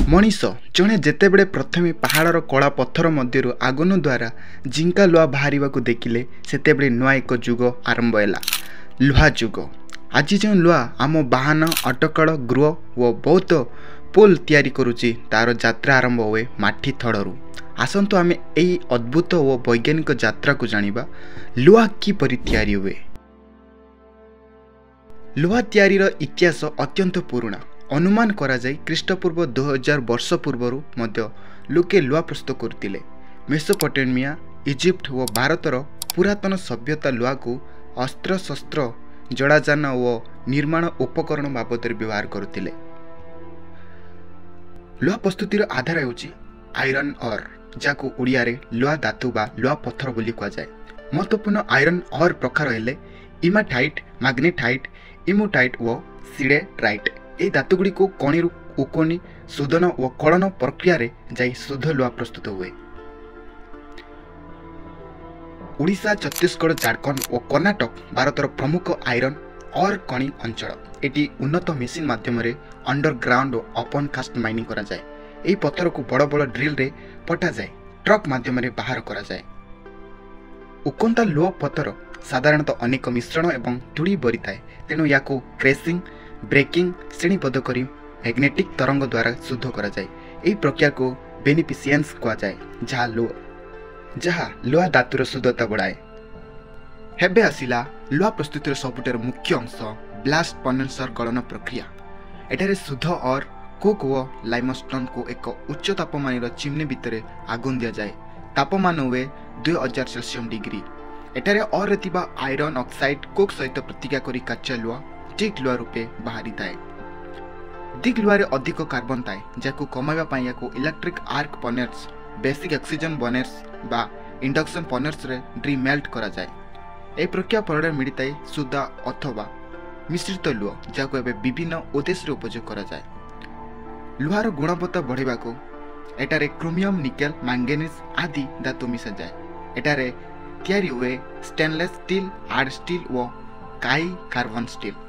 ମଣିଷ ଜଣେ ଯେତେବେଳେ ପ୍ରଥମେ ପାହାଡ଼ର କଳା ପଥର ମଧ୍ୟରୁ ଆଗୁନ ଦ୍ୱାରା ଜିଙ୍କା ଲୁହା ବାହାରିବାକୁ ଦେଖିଲେ, ସେତେବେଳେ ନୂଆ ଏକ ଯୁଗ ଆରମ୍ଭ ହେଲା, ଲୁହା ଯୁଗ। ଆଜି ଯେଉଁ ଲୁହା ଆମ ବାହନ, ଅଟକଳ, ଗୃହ ଓ ବହୁତ ପୋଲ ତିଆରି କରୁଛି, ତା'ର ଯାତ୍ରା ଆରମ୍ଭ ହୁଏ ମାଟି ଥଳରୁ। ଆସନ୍ତୁ ଆମେ ଏହି ଅଦ୍ଭୁତ ଓ ବୈଜ୍ଞାନିକ ଯାତ୍ରାକୁ ଜାଣିବା, ଲୁହା କିପରି ତିଆରି ହୁଏ। ଲୁହା ତିଆରିର ଇତିହାସ ଅତ୍ୟନ୍ତ ପୁରୁଣା। ଅନୁମାନ କରାଯାଏ ଖ୍ରୀଷ୍ଟପୂର୍ବ 2000 ବର୍ଷ ପୂର୍ବରୁ ମଧ୍ୟ ଲୋକେ ଲୁହା ପ୍ରସ୍ତୁତ କରୁଥିଲେ। ମେସୋପଟେମିଆ, ଇଜିପ୍ଟ ଓ ଭାରତର ପୁରାତନ ସଭ୍ୟତା ଲୁହାକୁ ଅସ୍ତ୍ରଶସ୍ତ୍ର, ଜଳାଯାନ ଓ ନିର୍ମାଣ ଉପକରଣ ବାବଦରେ ବ୍ୟବହାର କରୁଥିଲେ। ଲୁହା ପ୍ରସ୍ତୁତିର ଆଧାର ହେଉଛି ଆଇରନ୍ ଅର୍, ଯାହାକୁ ଓଡ଼ିଆରେ ଲୁହା ଧାତୁ ବା ଲୁହା ପଥର ବୋଲି କୁହାଯାଏ। ମହତ୍ତ୍ୱପୂର୍ଣ୍ଣ ଆଇରନ୍ ଅର୍ ପ୍ରକାର ହେଲେ ଇମାଟାଇଟ୍, ମାଗ୍ନେଟାଇଟ୍, ଇମୋଟାଇଟ୍ ଓ ସିଡେରାଇଟ୍। ଏହି ଧାତୁଗୁଡ଼ିକୁ କଣିରୁ ଉକଣି, ଶୋଧନ ଓ କଳନ ପ୍ରକ୍ରିୟାରେ ଯାଇ ଶୁଦ୍ଧ ଲୁହା ପ୍ରସ୍ତୁତ ହୁଏ। ଓଡ଼ିଶା, ଛତିଶଗଡ଼, ଝାଡ଼ଖଣ୍ଡ ଓ କର୍ଣ୍ଣାଟକ ଭାରତର ପ୍ରମୁଖ ଆଇରନ୍ ଅର୍ ଖଣି ଅଞ୍ଚଳ। ଏଠି ଉନ୍ନତ ମେସିନ୍ ମାଧ୍ୟମରେ ଅଣ୍ଡରଗ୍ରାଉଣ୍ଡ ଓ ଓପନ୍ କାଷ୍ଟ ମାଇନିଂ କରାଯାଏ। ଏହି ପଥରକୁ ବଡ଼ ବଡ଼ ଡ୍ରିଲ୍ରେ ପଟାଯାଏ, ଟ୍ରକ୍ ମାଧ୍ୟମରେ ବାହାର କରାଯାଏ। ଉକନ୍ତା ଲୁହ ପଥର ସାଧାରଣତଃ ଅନେକ ମିଶ୍ରଣ ଏବଂ ଧୂଳି ଭରିଥାଏ, ତେଣୁ ଏହାକୁ କ୍ରେସିଂ, ବ୍ରେକିଂ, ଶ୍ରେଣୀବଦ୍ଧ କରି ମ୍ୟାଗ୍ନେଟିକ୍ ତରଙ୍ଗ ଦ୍ୱାରା ଶୁଦ୍ଧ କରାଯାଏ। ଏହି ପ୍ରକ୍ରିୟାକୁ ବେନିଫିସିଏନ୍ସ କୁହାଯାଏ, ଯାହା ଲୁହା ଧାତୁର ଶୁଦ୍ଧତା ବଢ଼ାଏ। ଏବେ ଆସିଲା ଲୁହା ପ୍ରସ୍ତୁତିର ସବୁଠାରୁ ମୁଖ୍ୟ ଅଂଶ, ବ୍ଲାଷ୍ଟ ଫର୍ନେସର ଗଳନ ପ୍ରକ୍ରିୟା। ଏଠାରେ ଶୁଦ୍ଧ ଅର୍, କୋକ୍ ଓ ଲାଇମଷ୍ଟୋନ୍କୁ ଏକ ଉଚ୍ଚ ତାପମାନର ଚିମ୍ନି ଭିତରେ ଆଗୁନ ଦିଆଯାଏ। ତାପମାନ ହୁଏ 2000 ସେଲସିୟମ୍ ଡିଗ୍ରୀ। ଏଠାରେ ଅର୍ରେ ଥିବା ଆଇରନ୍ ଅକ୍ସାଇଡ୍ କୋକ୍ ସହିତ ପ୍ରତିକ୍ରିୟା କରି କାଚ ଲୁହା, ଦିଗ୍ ଲୁହା ରୂପେ ବାହାରିଥାଏ। ଦିଗ୍ ଲୁହାରେ ଅଧିକ କାର୍ବନ ଥାଏ, ଯାହାକୁ କମାଇବା ପାଇଁ ଏହାକୁ electric arc furnace, basic oxygen furnace ବା ଇଣ୍ଡକ୍ସନ୍ ଫର୍ନେସ୍ରେ ଡ୍ରି ମେଲ୍ଟ କରାଯାଏ। ଏହି ପ୍ରକ୍ରିୟା ଫଳରେ ମିଳିଥାଏ ଶୁଦ୍ଧ ଅଥବା ମିଶ୍ରିତ ଲୁହ, ଯାହାକୁ ଏବେ ବିଭିନ୍ନ ଉଦ୍ଦେଶ୍ୟରେ ଉପଯୋଗ କରାଯାଏ। ଲୁହାର ଗୁଣବତ୍ତା ବଢ଼ାଇବାକୁ ଏଠାରେ କ୍ରୋମିୟମ୍, ନିକେଲ, ମାଙ୍ଗେନିଜ୍ ଆଦି ଧାତୁ ମିଶାଯାଏ। ଏଠାରେ ତିଆରି ହୁଏ ଷ୍ଟେନଲେସ୍ ଷ୍ଟିଲ୍, ହାର୍ଡ ଷ୍ଟିଲ୍ ଓ କାଇ କାର୍ବନ୍ ଷ୍ଟିଲ୍।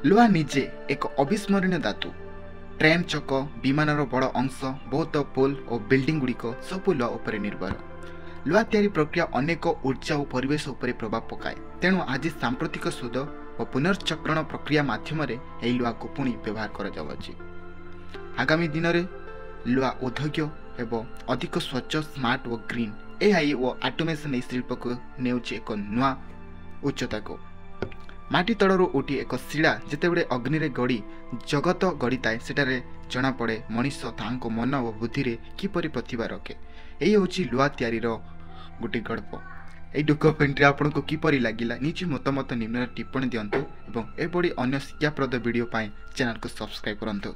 ଲୁହା ନିଜେ ଏକ ଅବିସ୍ମରଣୀୟ ଧାତୁ। ଟ୍ରେନ୍ ଚକ, ବିମାନର ବଡ଼ ଅଂଶ, ବହୁତ ପୋଲ ଓ ବିଲ୍ଡିଂ ଗୁଡ଼ିକ ସବୁ ଲୁହା ଉପରେ ନିର୍ଭର। ଲୁହା ତିଆରି ପ୍ରକ୍ରିୟା ଅନେକ ଉର୍ଜା ଓ ପରିବେଶ ଉପରେ ପ୍ରଭାବ ପକାଏ। ତେଣୁ ଆଜି ସାମ୍ପ୍ରତିକ ଶୁଦ୍ଧ ଓ ପୁନର୍ଚକ୍ରଣ ପ୍ରକ୍ରିୟା ମାଧ୍ୟମରେ ଏହି ଲୁହାକୁ ପୁଣି ବ୍ୟବହାର କରାଯାଉଅଛି। ଆଗାମୀ ଦିନରେ ଲୁହା ଉଦ୍ୟୋଗ ହେବ ଅଧିକ ସ୍ୱଚ୍ଛ, ସ୍ମାର୍ଟ ଓ ଗ୍ରୀନ୍। ଏଆଇ ଓ ଅଟୋମେସନ୍ ଏହି ଶିଳ୍ପକୁ ନେଉଛି ଏକ ନୂଆ ଉଚ୍ଚତାକୁ। ମାଟି ତଳରୁ ଉଠି ଏକ ଶିଳା ଯେତେବେଳେ ଅଗ୍ନିରେ ଗଡ଼ି ଜଗତ ଗଢ଼ିଥାଏ, ସେଠାରେ ଜଣାପଡ଼େ ମଣିଷ ତାଙ୍କ ମନ ଓ ବୁଦ୍ଧିରେ କିପରି ପ୍ରତିଭା ରଖେ। ଏହି ହେଉଛି ଲୁହା ତିଆରିର ଗୋଟେ ଗଳ୍ପ। ଏହି ଡକ୍ୟୁମେଣ୍ଟାରୀ ଆପଣଙ୍କୁ କିପରି ଲାଗିଲା, ନିଜ ମତାମତ ନିମ୍ନରେ ଟିପ୍ପଣୀ ଦିଅନ୍ତୁ ଏବଂ ଏଭଳି ଅନ୍ୟ ଶିକ୍ଷାପ୍ରଦ ଭିଡ଼ିଓ ପାଇଁ ଚ୍ୟାନେଲକୁ ସବସ୍କ୍ରାଇବ୍ କରନ୍ତୁ।